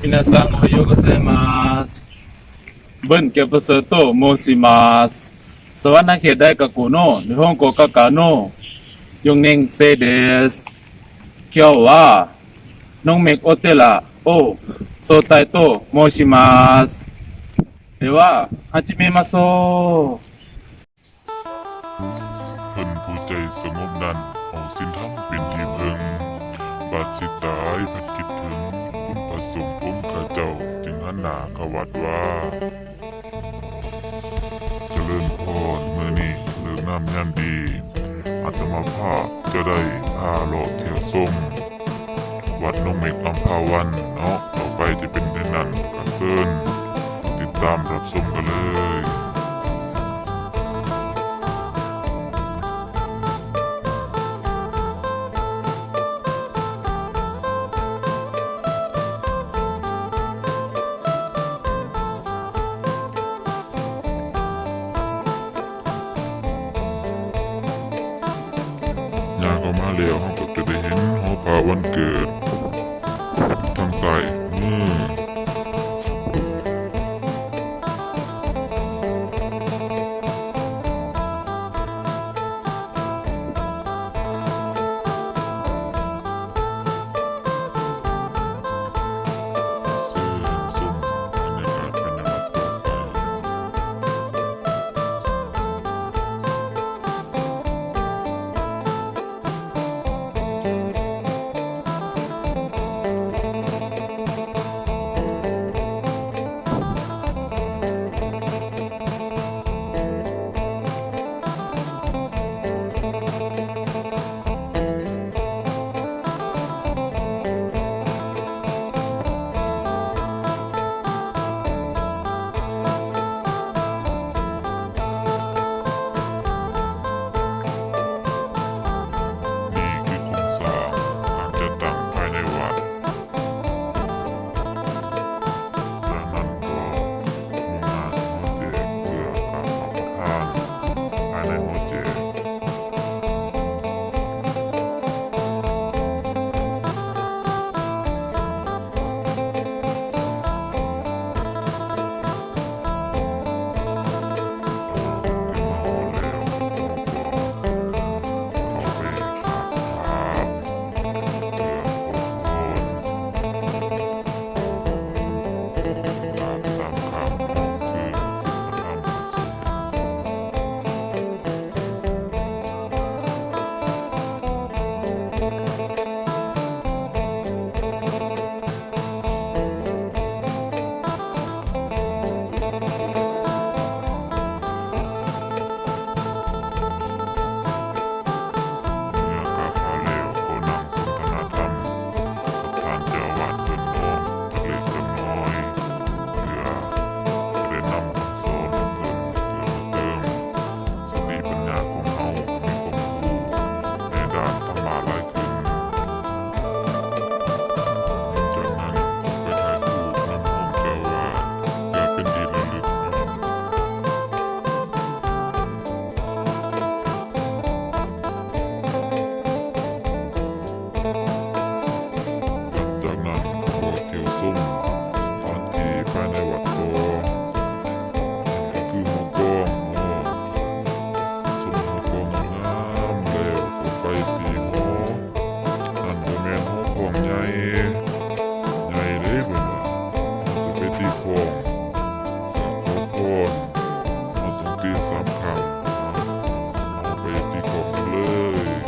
皆さん、おはようございます。文教部長と申します。座らなければ学校の日本語学科のよねん生です。今日は、น้องเมฆ โอเตระ を紹介と申します。では、始めましょう。 ເພິ່ນຜູ້ໃຈສະຫງົບນັ້ນ ເອົາສິນທຳເປັນທີ່ເພິ່ງ, ບາດສິຕາຍພັດຄິດເຖິງ ຄຸນພະສົງອົງຄະເຈົ້າ ຈຶ່ງຫັນໜ້າເຂົ້າວັດວ່າ ຈະເລີນພອນ, ມື້ນີ້ເລີກງາມຍາມດີ, ອາດຕະມາພາບຈະໄດ້ພາເລາະທ່ຽວຊົມ ວັດນ້ອງເມັກອຳພາວັນເນາະ, ຕໍ່ໄປຈະເປັນແນວໃດນັ້ນ ກໍເຊີນຕິດຕາມຮັບຊົມກັນເລີຍ. ຍ່າງເຂົ້າມາແລ້ວ ເຮົາກໍຈະໄດ້ເຫັນຫໍພະວັນເກີດຢູ່ທາງຊ້າຍມື. ເຊີນຊົມບັນຍາກາດພາຍໃນວັດຕໍ່ໄປ. ນີ້ຄືໂຄງສ້າງການຈັດຕັ້ງພາຍໃນວັດ. ຈາກນັ້ນກໍມຸ່ງໜ້າທີ່ຫໍແຈກ ເພື່ອກາບພະປະທານພາຍໃນຫໍແຈກ. ເຂົ້າໄປກາບພະ ເພື່ອຂໍພອນ ກາບສາມຄັ້ງ ເພື່ອປະທານພະສົງ. ເມື່ອກາບພະແລ້ວ ກໍນັ່ງສົນທະນາທຳກັບທ່ານເຈົ້າອາວາດເພິ່ນເນາະ ຈັກເລັກຈັກນ້ອຍ ເພື່ອຈະໄດ້ນຳຄຳສອນຂອງເພິ່ນ ເພື່ອມາເຕີມສະຕິປັນຍາຂອງເຮົາໃຫ້ມີຄວາມຮູ້ໃນດ້ານທຳມະຫຼາຍ ຂຶ້ນ. ຫຼັງຈາກນັ້ນກໍໄປຖ່າຍຮູບນຳຫ້ອງເຈົ້າອາວາດ ເພື່ອເປັນທີ່ລະລຶກເນາະ. ຫຼັງຈາກນັ້ນກໍທ່ຽວຊົມສະຖານທີ່ພາຍໃນວັດຕໍ່ ນັ້ນກໍຄືຫໍກອງເນາະ. ຊົມຫໍກອງງາມໆແລ້ວກໍໄປທີ່ຫໍ ນັ້ນກໍແມ່ນຫໍຂອງໃຫຍ່ ໃຫຍ່ເດ້ເພິ່ນວ່າ. ເຮົາຈະໄປຕີຂອງ ກາບຂໍພອນ ເຮົາຕ້ອງຕີສາມຄັ້ງ. ເຮົາໄປຕີຂອງກັນເລີຍ.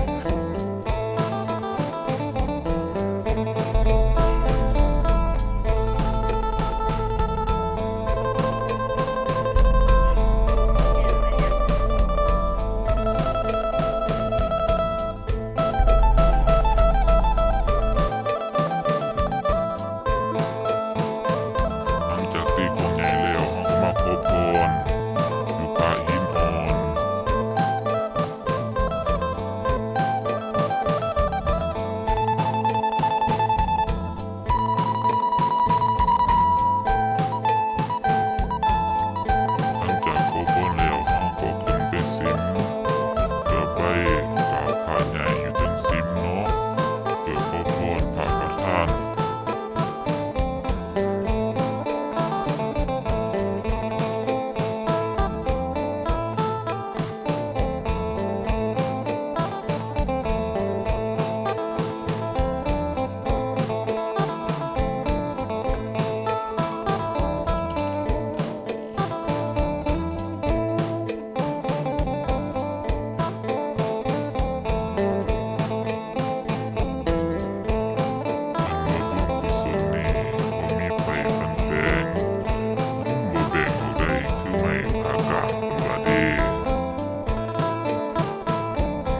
ຫຼັງຈາກຕີຂອງໃຫຍ່ແລ້ວ ເຮົາກໍມາຂໍພອນຢູ່ພະຫີນອ່ອນ. ຫຼັງຈາກຂໍພອນແລ້ວ ເຮົາກໍຂຶ້ນໄປສິມ ເພື່ອໄປກາບພະໃຫຍ່ຢູ່ເທິງສິມເນາະ ເພື່ອຂໍພອນພະປະທານ. ສົນນີ້ ບໍ່ມີໃຜປັນແປງ ມັນບໍ່ແບ່ງອອກໄດ້ຄືໄມ້ຜ່າກ້າງ ເພິ່ນວ່າເດ້.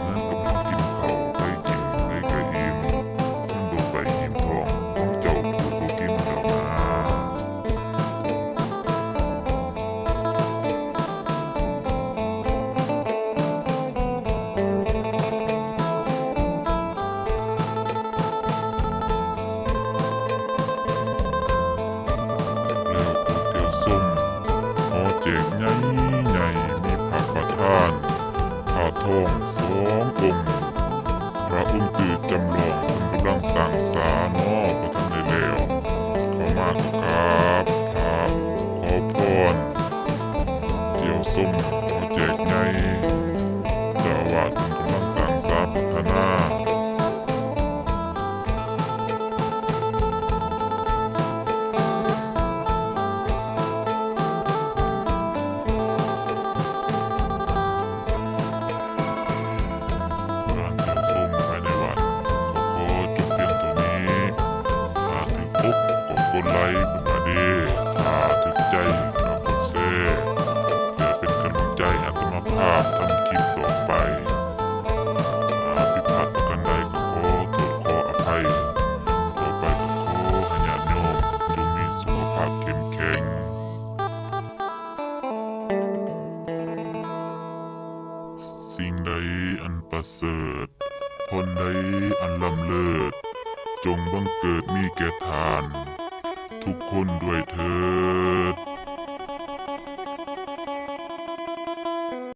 ເໝືອນກັບເຮົາກິນເຂົ້າ ໃຜກິນໃຜກະອີ່ມ ມັນບໍ່ໄປອີ່ມທ້ອງຂອງເຈົ້າຜູ້ບໍ່ກິນດອກນາ. ແລ້ວກໍແກ້ວສົ້ມ ຫໍແຈກໃຫຍ່ໆ ມີພະປະທານ ພະທອງສອງອົງ ພະອົງຕື້ຈຳລອງ ເພິ່ນກຳລັງສ້າງສາເນາະ ບໍ່ທັນໄດ້ແລ້ວ ເຂົ້າມາກໍກາບພາບຂໍພອນ ດຽວຊົມຫໍແຈກໃຫຍ່ ເຈົ້າອາວາດເພິ່ນກຳລັງສ້າງສາພັດທະນາ. ການທ່ຽວຊົມພາຍໃນວັດ ກໍຂໍຈົບພຽງເທົ່ານີ້. ຖ້າຖືກອົກກໍກົດໄລ ເພິ່ນວ່າເດ້. ຖ້າຖືກໃຈກໍກົດແຊ. ເພື່ອເປັນກຳລັງໃຈໃຫ້ອາດຕະມາພາບທຳຄລິບຕໍ່ໄປ. ຖ້າຜິດພາດປະການໃດກໍຂໍໂທດຂໍອະໄພ. ຕໍ່ໄປກໍຂໍໃຫ້ຍາດໂຍມຈົ່ງມີສຸຂະພາບເຂັ້ມແຂງ. ສິ່ງໃດອັນປະເສີດ ພົນໃດອັນລ້ຳເລີດ ຈົ່ງບັງເກີດມີແກ່ທ່ານທຸກຄົນດ້ວຍເທີດ.